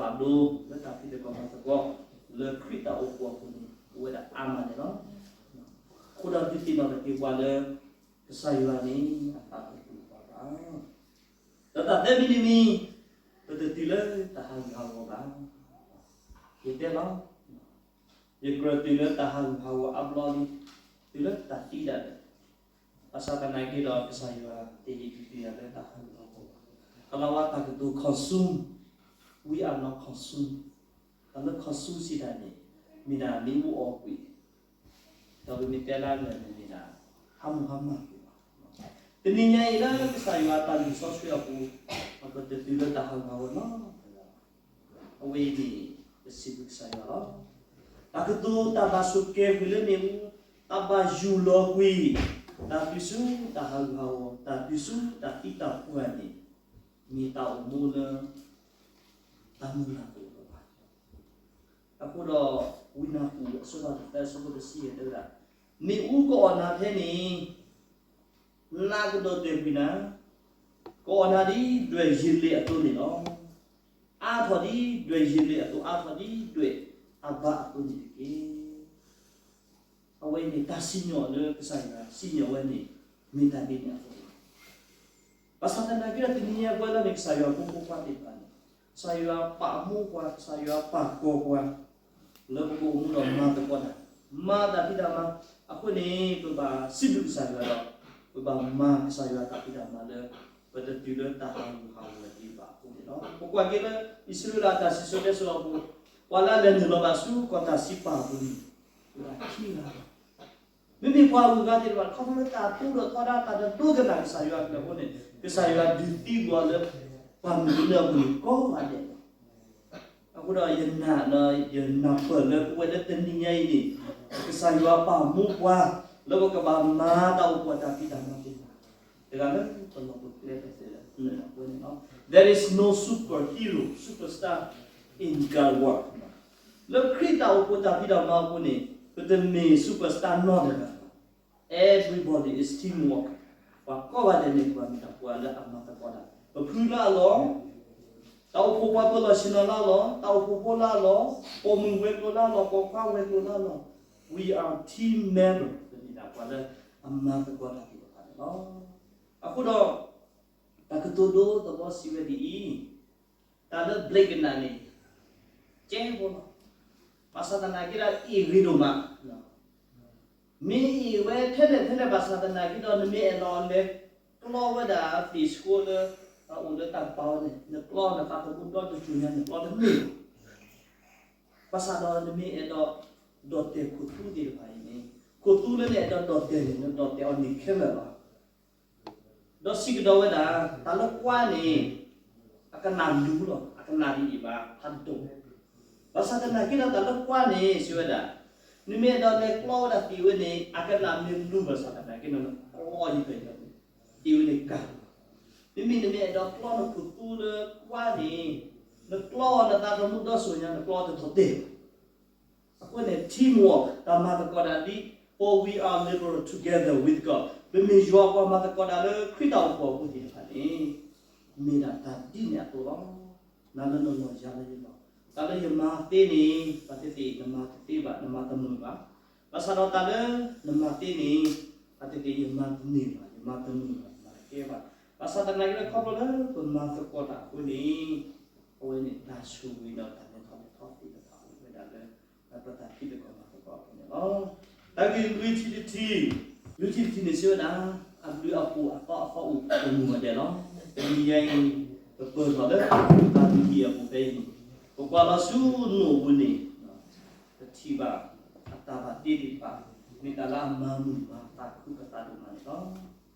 လၢတၢ်ဖံးသကိးမၤသကိး လၢခရံာ်တၢ်အိၣ်ဖှိၣ်အပူၤန့ၣ် အိၣ်ဝဲဒၣ်အါမးန့ၣ်လီၤ. အဃိဒီးဒုးသ့ၣ်နီၣ်ထီၣ်က့ၤပှၤလၢ ကစၢ်ယွၤန့ၣ် အသးတတူာ်ဘၣ်ဘၣ်. ဒီးတၢ်သၢမံၤတမံၤ, ပတတုၤလၢတၢ်ဟးဂူာ်ဟးဂီၤဘၣ်. ယတဲလီၤ, ယကြၢးတုၤလၢတၢ်ဟးဂူာ်ဟးဂီၤအါဘျီလံ, တုၤလၢတၢ်သံဒၣ်လဲာ် ဘၣ်ဆၣ်သနာ်က့ဒီး ကစၢ်ယွၤတဟ့ၣ်ဒုးသ့ၣ်ယၤလၢတၢ်ဟးဂူာ်ဟးဂီၤဘၣ်. ကလၤဝါတၢ်ကတိၤ consume, we are not consume. တၢ်လၢ consume စံးတၢ်န့ၣ် မ့ၢ်ဒၣ်မ့ၣ်အူအီၣ်ကွံာ်, ဒီးပမ့ၢ်တဲလၢအဂ့ၢ်န့ၣ်မ့ၢ်ဒၣ် ဟါမၢ်ဟါမၢ်ကွံာ်လီၤ. တနံၤညါအံၤလၢကစၢ်ယွၤအတၢ်လုၢ်စီဆှံအပူၤ, ပတတုၤလၢတၢ်ဟးဂူာ်ဟးဂီၤနီတဂၤဘၣ်. အဝဲအံၤန့ၣ် ပစံးဘျုးကစၢ်ယွၤလီၤ. တၢ်ကတိၤတၢ်ဘၣ်ဆိၣ်ကဲၤကွံာ်လၢမ့ၣ်အူ, တၢ်ဘၣ်ယူၢ်လီၤကွံာ်, တၢ်တုၤဆူတၢ်ဟးဂူာ်ဟးဂီၤ, တၢ်တုၤဆူတၢ်သံတၢ်ပှၢ်န့ၣ်, မ့ၢ်တၢ်အိၣ်မူလၢ တၢ်မုၢ်လၢ်တအိၣ်လၢၤဘၣ်. အဃိဒီး ဝံနၢ်ပူၤအဆၢဖးဒိၣ်သၢ အဆၢဖိတဆံယဲၢ်တဲဝဲဒၣ်, မ့ၣ်အူကအီၣ်နၤဖဲန့ၣ် နးကဒီးတဲာ်ကွံာ်နၤ, ကအီၣ်နၤဒ်ဒွဲၣ်ယံၤလ့းအသိးန့ၣ်လီၤ. အါထီၣ်ဒ်ဒွဲၣ်ယံၤလ့းအသိး, အါထီၣ်ဒ်ဒွဲၣ်အဘါအသိးန့ၣ်တက့ၢ်. အဝဲအံၤန့ၣ် တၢ်စံၣ်ညီၣ်လၢကစၢ်ယွၤစံၣ်ညီၣ်ဝဲန့ၣ် မ့ၢ်တၢ်ဒ်န့ၣ်အသိးလီၤ. ဘၣ်ဆၣ်သနာ်က့ဒီးတနံၤညါပဝဲလၢမ့ၢ်ကစၢ်ယွၤအဖိမုၣ်ဖိခွါသ့ၣ်တဖၣ်န့ၣ်, ကစၢ်ယွၤပာ်မူပှၤ, ကစၢ်ယွၤပာ်ကီၤပှၤ, လၢပကအိၣ်မူဒီးမၤသကိးတၢ်, မၤတၢ်ဖံးတၢ်မၤ, အဃိန့ၣ် ပဘၣ်စံးဘျုးကစၢ်ယွၤဒီး ပဘၣ်မၤကစၢ်ယွၤတၢ်ဖံးတၢ်မၤလၢ ပတတုၤလၢတၢ်ဟးဂူာ်ဟးဂီၤဒံးဘၣ်အဃိန့ၣ်လီၤ. ပကွၢ်က့ၤလၢအံၣ်စရ့လးအတၢ်စံၣ်စိၤတဲစိၤအပူၤ, ပှၤလၢအလဲၤနုာ်လီၤဘၣ်ဆူကီၢ်တၢ်စံးပာ်အပူၤန့ၣ် အိၣ်ဝဲဒၣ်ခံဂၤလီၤ. မ့မ့ၢ်ပှၤဂုၤဂၤသ့ၣ်တဖၣ် ခီဖျိလၢတၢ်ပူဒီးထီဒါ တၢ်တဒိကနၣ်ကစၢ်ယွၤအကလုၢ်အဃိန့ၣ်, ကစၢ်ယွၤဒုးသံကွံာ်အီၤလၢ ပှၢ်မုၢ်ကနၢအပူၤန့ၣ်ကိးဂၤဒဲးလီၤ. အဃိဒီးယနာ်, ယနၢ်ပၢၢ်လၢပဝဲလၢတနံၤညါအံၤန့ၣ်, ကစၢ်ယွၤပာ်မူပှၤ လၢပကဘၣ်မၤတၢ်အိၣ်ဖှိၣ်တၢ်ဖံးတၢ်မၤသ့ၣ်တဖၣ်, တဂၤလၢပလီၢ်ပကျဲတဖၣ်လၢအပူၤန့ၣ်လီၤ. There is no superhero, superstar in God work. လၢခရံာ်တၢ်အိၣ်ဖှိၣ်တၢ်ဖံးတၢ်မၤအပူၤန့ၣ် ပတမ့ၢ် superstar နီတဂၤဘၣ်. Everybody is teamwork. ပှၤကိးဂၤဒဲးန့ၣ် ပှၤမ့ၢ်တၢ်ပှၤလၢအမၤသကိးတၢ်, ပဖုလၢအလီၢ်, တၢ်အိၣ်ဖှိၣ်ပှၤပၢၤလီၢ်ဆ့ၣ်နီၤလၢအလီၢ်, တၢ်အိၣ်ဖှိၣ်ဖိလၢအလီၢ်, ပိာ်မုၣ်ဝဲၤကျိၤလၢအလီၢ်, ပိာ်ခွါဝဲၤကျိၤလၢအလီၢ်, we are team member. ပမ့ၢ်ဒၣ်ပှၤလၢအမၤသကိးတၢ်သ့ၣ်တဖၣ်န့ၣ်လီၤ. အဃိဒီး တၢ်ကတိၤဒိသဝီစံးဝဲဒ်အံၤ, တၢ်လၢ blame ကနၣ်န့ၣ် ကဲဖိလီၤ. ဘၣ်ဆၣ်သနာ်က့ဒီး အ့ၣ်ဂ့ၤဒိၣ်မး, မ့ၢ်အ့ၣ်ဝဲထဲလဲၣ်ထဲလဲၣ်ဘၣ်ဆၣ်သနာ်က့ဒီး နမ့ၢ်အဲၣ်ဒိးလဲၤကျီဝဲဒၣ်သ့ၣ်ဆှိလၢ အအိၣ်လၢတၢ်ကပၤဝဲန့ၣ် နကျီနသးသမူဒီတစိၤညါ နကျီတန့ၢ်ဘၣ်. ဘၣ်ဆၣ်ဒီးနမ့ၢ်အဲၣ်ဒိးဒိးတဲာ်ခိၣ်သူသ့ၣ်တဖၣ်အံၤန့ၣ်, ခိၣ်သူလၢနအဲၣ်ဒိးဒိးတဲာ်န့ၣ် နဒိးတဲာ်အီၤန့ၣ်ခဲလၢာ်လီၤ. ဒီးစံးကဒီးဝဲဒၣ်, တၢ်လၢကွါန့ၣ် အကနၣ်လူၤလီၤ, အကနၣ်ဒ်အံၤဘၣ်ဖးဒိၣ်. ဘၣ်ဆၣ်သနာ်က့ဒီးတၢ်လၢကွါန့ၣ် စံးဝဲဒၣ်, နမ့ၢ်အဲၣ်ဒိးလဲၤကျီဝဲဒၣ်သ့ၣ်ဝဲန့ၣ် အကနၣ်မ့ၢ်လူၤဘၣ်ဆၣ်သနာ်က့ဒီး နကျီယံၤတယံၤ သ့ၣ်ဝဲန့ၣ်ကါ. မ့မ့ၢ်နမ့ၢ်အဲၣ်ဒိးကျီနခိၣ်သူလၢကွါန့ၣ် နကျီအီၤနသးသမူဒီစိၤညါ နကျီအီၤတထီၣ်တဲာ်ဘၣ်. အဃိန့ၣ် teamwork တၢ်မၤသကိးတၢ်ဒ် for we are laboring together with God ပမ့ၢ်ယွၤပှၤမၤသကိးတၢ်လၢခရံာ်တၢ်အိၣ်ဖှိၣ်အပူၤသ့ၣ်တဖၣ်န့ၣ် မ့ၢ်ဒၣ်တၢ်ဒ်န့ၣ်အသိးလီၤ. နၤလၢနလီၢ်ယၤလၢယလီၢ် တၢ်လၢယမၤသ့န့ၣ် ဘၣ်သ့ၣ်သ့ၣ် နမၤတသ့ဘၣ်, နမၤတမုာ်ဘၣ်. ဘၣ်ဆၣ်ဒီးတၢ်လၢနမၤသ့န့ၣ် ဘၣ်သ့ၣ်သ့ၣ် ယမၤတန့ၢ်ဘၣ်, ယမၤတမုာ်ဘၣ်, ယမၤတကဲဘၣ်. ဘၣ်ဆၣ်သနာ်က့ဒီး ခီဖျိလၢပမၤသကိးတၢ်အဃိန့ၣ် အဝဲန့ၣ်တၢ်ဆိၣ်ဂ့ၤဒီးတၢ်လဲၤထီၣ်လဲၤထီသ့ၣ်တဖၣ်အိၣ်ဝဲဒၣ်လၢ ပတၢ်ဖံးသကိးမၤသကိးအပူၤန့ၣ်လီၤ. တၢ်ဂ့ၢ်လွံၢ်ထံၣ်တထံၣ်, လွံၢ်ထံၣ်တထံၣ်န့ၣ်စံးဝဲဒၣ် အဘျုးအဖှိၣ်အသီအသီအိၣ်ပမုၢ်ဂီၤဒဲးလီၤ. တနံၤညါအံၤ ပပၢၢ်ထီၣ်လၢတၢ်လုၢ်ဟံၣ်အပူၤဖဲအံၤန့ၣ် ပကွၢ်လီၤဆူနိၣ်အပူၤန့ၣ် ပထံၣ်ဘၣ်အတၢ်ဘၣ်တ့သ့ၣ်တဖၣ် မ့ၢ်တၢ်လၢအမၤမုာ်မၤသးခုပသးဒိၣ်မးန့ၣ်လီၤ.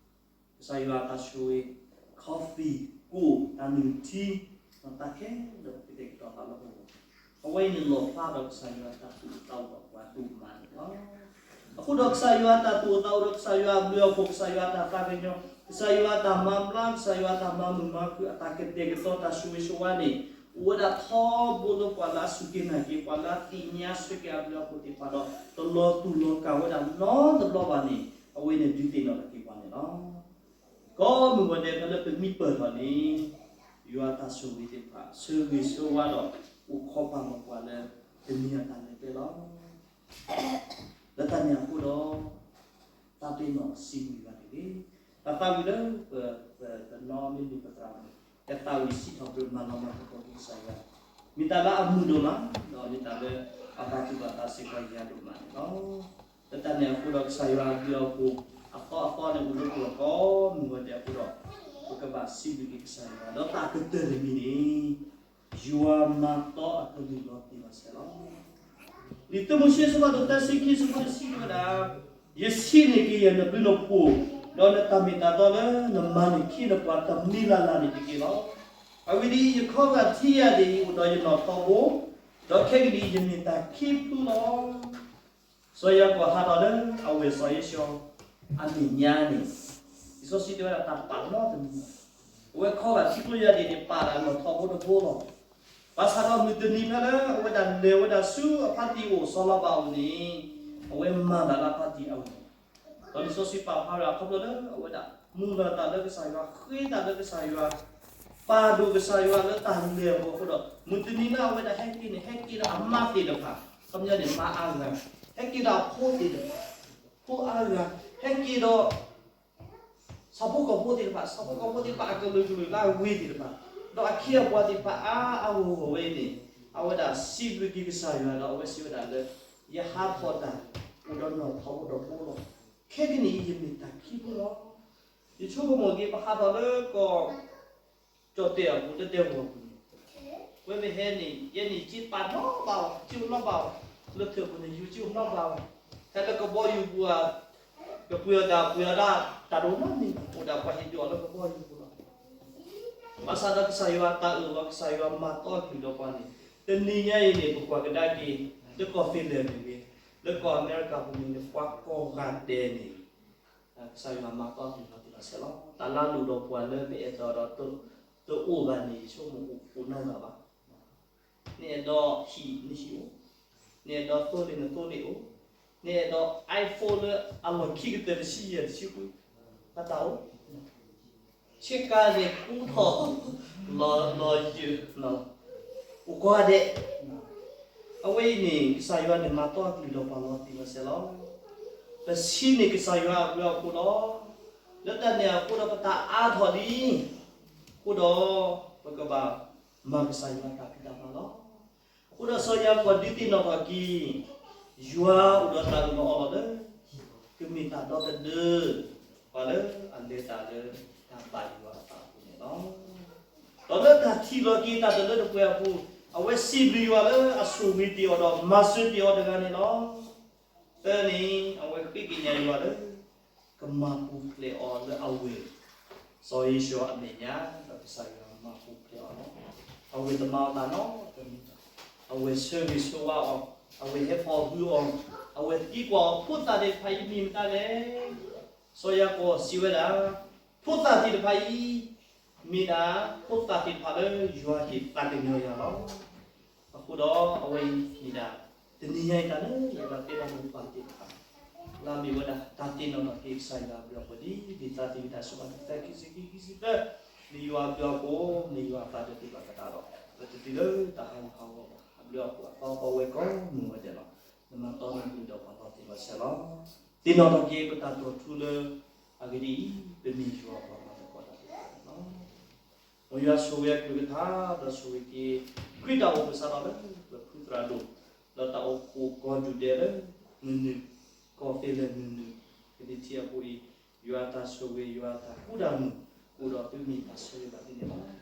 ကစၢ်ယွၤတၢ်ဆိၣ်ဂ့ၤ coffee ကိၣ် တၢ်နုၢ်ထံ တၢ်ခဲလၢာ်ကတဲာ်ကတီၤသးလၢပဂီၢ်, အဝဲအံၤန့ၣ်လီၣ်ဖျါဒီးကစၢ်ယွၤတၢ်သူၣ်အိၣ်သးအိၣ်ဒီးပှၤဒိၣ်မးန့ၣ်လီၤ. အဃိဒီးကစၢ်ယွၤတၢ်သူၣ်အိၣ်သးအိၣ်ဒီးကစၢ်ယွၤအဘျုးအဖှိၣ် ကစၢ်ယွၤတၢ်သးကညီၤ ကစၢ်ယွၤတၢ်မၤဘျါ ကစၢ်ယွၤတၢ်မၤမုာ်မၤခုၣ် အတၢ်ကတဲာ်ကတီၤတၢ်ဆိၣ်ဂ့ၤဆိၣ်ဝါန့ၣ် အိၣ်ဝဲဒၣ်ထီဘိလၢပှၤလၢအစူၢ်က့ၤနာ်က့ၤ ပှၤလၢအသ့ၣ်ညါဆၢက့ၤအဘျုးအဖှိၣ်သ့ၣ်တဖၣ်ဒီး တလီၤတူာ်လီၤကာ်ဝဲဒၣ်နီတဘျီဘၣ်န့ၣ် အဝဲန့ၣ်ဒုးသ့ၣ်နီၣ်ထီၣ်က့ၤပှၤန့ၣ်လီၤ. ကိးမုၢ်ဂီၤဒဲးဖဲလၢပမံပၢၢ်ထီၣ်န့ၣ် ယွၤတၢ်ဆိၣ်ဂ့ၤသ့ၣ်တဖၣ် ဆၢဂ့ၤဆၢဝါဒီး အိၣ်ခိးပာ်လီၤပှၤလၢ တနံၤအတၢ်လဲၤကျဲလီၤ. လၢတၢ်န့ၣ်အဃိဒီး သးပ့ၤနီၣ်စံးဘျုးယွၤတက့ၢ်. တၢ်သးဝံၣ်လၢပ ပ ပနီၣ်မ့ၢ်မ့ၢ်ပသရၣ်မုၣ် ကသးဝံၣ်စံးထီၣ်ပတြၢၤမၤလၤမၤကပီၤက့ၤကစၢ်ယွၤ မ့ၢ်တၢ်လၢအမုာ်ဒိၣ်မး ဒီးမ့ၢ်တၢ်လၢအဘၣ်သူၣ်ဘၣ်သးစ့ၢ်ကီးယၤဒိၣ်မးန့ၣ်လီၤ. လၢတၢ်န့ၣ်အဃိဒီး ကစၢ်ယွၤအဘျုးအဖှိၣ် အသီအသီန့ၣ် အိၣ်လၢပဂီၢ်ကိးမုၢ်ဂီၤဒဲးအဃိဒီး ပကဘၣ်စံးဘျုးက့ၤကစၢ်ယွၤ ဒီးတၢ်ကတၢၢ်တမံၤန့ၣ် ယွၤမၤတီအကလုၢ်လီၤတံၢ်လီၤဆဲးလီၤ. လံာ်တၢမိၤၡ့ အဆၢဖးဒိၣ်သၢဆံခံ အဆၢဖိတဆံန့ၣ်ဝဲဒၣ်, ယဆံးန့ၢ်က့ၤယၤနဘျုးနဖှိၣ်, ဒီးနတၢ်မ့ၢ်တၢ်တီလၢနမၤန့ၢ်ခ့နပှၤတမံၤလၢ်လၢ်န့ၣ်တက့ၢ်လီၤ. အဂ့ၢ်ဒ်အံၤ, ယခီဂာ်ထံယၤဒ်အံၤ အိၣ်ဒီးယနီၣ်ထီဘိ, ဒီးခဲကနံၣ်အံၤ ယမ့ၢ်တၢ်ခံဖုလီၤ. စီၤယၤကိာ်ဟးထီၣ်လၢအဝဲၢ်စီၤဧ့ၡီၤအမဲာ်ညါန့ၣ်, လံာ်စီဆှံတဲဝဲဒၣ်တၢ်ပာ်နီတမံၤဘၣ်. အဝဲခီဂာ်ထံကျိယၤဒ်န့ၣ် ပာ်ဒၣ်နီၣ်ထီဘိတဘိလီၤ. ဘၣ်ဆၣ်ဒီးမုၢ်တနံၤဖဲလၢအဝဲဒၣ်လဲၤဝဲဒၣ်ဆူအဖါတံၢ်အိၣ် စီၤလၤဘၣ်အအိၣ်န့ၣ်, အဝဲမၤတၢ်လၢအဖါတံၢ်အအိၣ် ဒီးလံာ်စီဆှံပာ်ဖျါဝဲဒၣ်ခီဖျိလၢအဝဲဒၣ် မုၢ်လၢ်တၢ်လၢကစၢ်ယွၤ ဃ့တၢ်လၢကစၢ်ယွၤ ပာ်ဒိၣ်ကစၢ်ယွၤလၢတၢ်လဲၤအဂီၢ်အဃိဒီး မုၢ်တနံၤလၢအဝဲဒၣ်ဟဲက့ၤန့ၣ် ဟဲက့ၤဒီးအမါသ့ၣ်တဖၣ်, ခီပညီန့ၣ် မါအါဂၤ, ဟဲက့ၤဒီးအဖိသ့ၣ်တဖၣ်, ဖိအါဂၤ, ဟဲက့ၤဒီး ဆၣ်ဖိကီၢ်ဖိသ့ၣ်တဖၣ်, ဆၣ်ဖိကီၢ်ဖိသ့ၣ်တဖၣ်အကလုာ်ကလုာ်လၢအဂ့ၤသ့ၣ်တဖၣ်, ဒီးအခ့အပှၤသ့ၣ်တဖၣ်အါအါဂီၢ်ဂီၢ်ဝဲအံၤန့ၣ်, အဝဲဒၣ်စံးဘျုးက့ၤကစၢ်ယွၤဒီးအဝဲစံးဝဲဒၣ်လၢ ယဟးထီၣ်တၢ်အိၣ်ဒီးနီၣ်ထီဘိတဘိလီၤ. ခဲကနံၣ်အံၤယမ့ၢ်တၢ်ခံဖုလီၤ. ယဆိကမိၣ်က့ၤ ပဟးထီၣ်လၢကီၢ် ကၠီၣ်တဲၣ်အပူၤ လၢဒဲကဝီၤအပူၤန့ၣ်, ဝဲမ့ၢ်ဟဲန့ၣ် ယဲန့ၣ် စ့ပာ်နီတဘၣ်ဘၣ်, စ့အိၣ်နီတဘၣ်ဘၣ်, လၢထၢၣ်ပူၤန့ၣ် ယိၤစ့အိၣ်နီတဘၣ်ဘၣ်, ဟဲလၢကဘီယူၤပူၤဧါ, ကပှ့ၤအီၣ်တၢ်ပှ့ၤအီၣ်ဒၣ် တၢ်တအိၣ်နီတမံၤဘၣ်, အိၣ်ဒၣ်ပှၤဟ့ၣ်ဒုးအီၤလၢကဘီယူၤပူၤလီၤ. ဘၣ်ဆၣ်ဒီးကစၢ်ယွၤတၢ်အၢၣ်လီၤ ကစၢ်ယွၤမၤတီအကလုၢ်ဒီးပှၤန့ၣ်, တနံၤညါအံၤန့ၣ် ပကွၢ်ကဒါက့ၤ လၢကီၢ်သ့လဲၣ်မ့ၢ်ဂ့ၤ, လၢကီၢ်အမဲရကၤပူၤမ့ၢ်ဂ့ၤ ပှၤကိးဂၤဒဲးန့ၣ် ကစၢ်ယွၤမၤတီအကလုၢ်လီၤတံၢ်လီၤဆဲးလီၤ. တၢ်လၢအလိၣ်ဒီးပှၤလၢပအဲၣ်ဒိးဒီး တအိၣ်ဘၣ်န့ၣ် ယဆိကမိၣ်အိၣ်နီတဂၤဘၣ်. နအဲၣ်ဒိးဟံၣ်နဟံၣ်အိၣ်, နအဲၣ်ဒိးသိလ့ၣ်နသိလ့ၣ်အိၣ်, နအဲၣ်ဒိး iPhone လၢအလီၢ်ခံကတၢၢ်တဆံယဲၢ်တဆံဃု, တၢ်တၢ်အိၣ် ဆ့ကၤန့ၣ်ကူထီၣ် လီၤယုာ် အိၣ်ကိးဂၤဒဲး. အဝဲအံၤန့ၣ် ကစၢ်ယွၤန့ၣ် မၤတီအကလုၢ်ဒီးပှၤလီၤတံၢ်လီၤဆဲးလီၤ. ပဆံးန့ၢ်ကစၢ်ယွၤအဘျုးအဖှိၣ်လီၤ. လၢတၢ်န့ၣ်အဃိဒီး ပတၢ်အါထီၣ်လံအဃိဒီး ပကဘၣ်မၤကစၢ်ယွၤတၢ်ဖံးတၢ်မၤလီၤ. အဃိဒီးစီၤယၤကိာ်ဒုးသ့ၣ်နီၣ်ထီၣ်က့ၤ ယွၤအိၣ်ဒီးတၢ်အၢၣ်လီၤအီလီၤလၢ ကမ့ၢ်တၢ်ဒီသဒၢ ပှၤလၢအလဲၤတၢ်လၢတၢ်ဘၣ်ယွၤအသးအပူၤန့ၣ်လီၤ. ဒီးလၢတၢ်ထံၣ်လီၤက့ၤတၢ်တလၢတပှဲၤအပူၤ အဝဲစံးဘျုးယွၤလၢအဆိၣ်ဂ့ၤတ့ၢ်အီၤဒီးမၤစၢၤတ့ၢ်အီၤတဂၤန့ၣ်လီၤ. သၢန့ၣ် အဝဲဃ့ကညးယွၤလၢ ကမၤပူၤဖျဲးအီၤလၢအဝဲၢ် စီၤဧ့ၡီၤအမဲာ်ညါ ဒီးကစၢ်ယွၤမၤပူၤဖျဲးအီၤလီၤ. အဝဲၢ်တမၤအီၤတၢ်နီတမံၤဘၣ်. အဝဲၢ်ဆၢဂ့ၤဆၢဝါအီၤ, အဝဲၢ်ဟဲပိာ်ဟုအီၤ, အဝဲၢ်သံကွၢ်အီၤ ဖိသၣ်သ့ၣ်တဖၣ်အံၤမ့ၢ်မတၤလဲၣ်. စီၤယၤကိာ်စံးဝဲဒၣ်, ဖိသၣ်သ့ၣ်တဖၣ်အံၤ မ့ၢ်ဒၣ်ဖိသၣ်သ့ၣ်တဖၣ်လၢယွၤဟ့ၣ်သးကညီၤယၤလီၤ. အဃိဒီးအဝဲအံၤမ့ၢ်ဒၣ် တနံၤညါအံၤတၢ်လၢယအဲၣ်ဒိးတဲဘၣ်မိၢ်ပၢ်သ့ၣ်တဖၣ် လၢအမ့ၢ်ဝဲဒၣ် တၢ်သ့ၣ်နီၣ်ထီၣ်က့ၤကစၢ်ယွၤအဘျုးအဖှိၣ်ဒ် လံာ်သးသယုၢ်တၢ် အဆၢဖးဒိၣ်သၢ ခံဆံခံ ခံဆံသၢ, မ့ၢ်ယွၤအဘျုးအဖှိၣ် မ့ၢ်ယွၤအသးဒီးသ့ၣ်ဘၣ်ကဒါဒီး ပတတုၤလၢတၢ်ဟးဂူာ်ဟးဂီၤဘၣ်. လၢအပူၤအသီပဝဲကိးမုၢ်ဝဲဒဲးလီၤ. နမၤတီနၢ်မုာ်ဒီးပှၤလီၤတံၢ်လီၤဆဲးလီၤ. သ့ၣ်နီၣ်ထီၣ်က့ၤပတၢ်တိာ်ထူလၢအဂ့ၢ်ဒ်အံၤ, ပမ့ၢ်ယွၤပှၤမၤသကိးတၢ်သ့ၣ်တဖၣ်န့ၣ်လီၤ. မ်ယွၤဆိၣ်ဂ့ၤအကလုၢ်ကထါ ဒီးဆိၣ်ဂ့ၤက့ၤ ခရံာ်တၢ်အိၣ်ဖှိၣ်စးထီၣ်လၢပဖုသရၣ်ဒိၣ် ဒီးတၢ်အိၣ်ဖှိၣ်ကိးဒူၣ်ဒဲးလၢ မုၢ်နုာ် ကီၢ်သ့လၢမုၢ်နုာ် ကသံၣ်ထံအပူၤအံၤ, ယွၤတၢ်ဆိၣ်ဂ့ၤ ယွၤတၢ်ကူတၢ်မုာ် ကအိၣ်ဒီးသုမ့ၢ်တၢ်ဆိၣ်ဂ့ၤဘၣ်သုန့ၣ်လီၤ.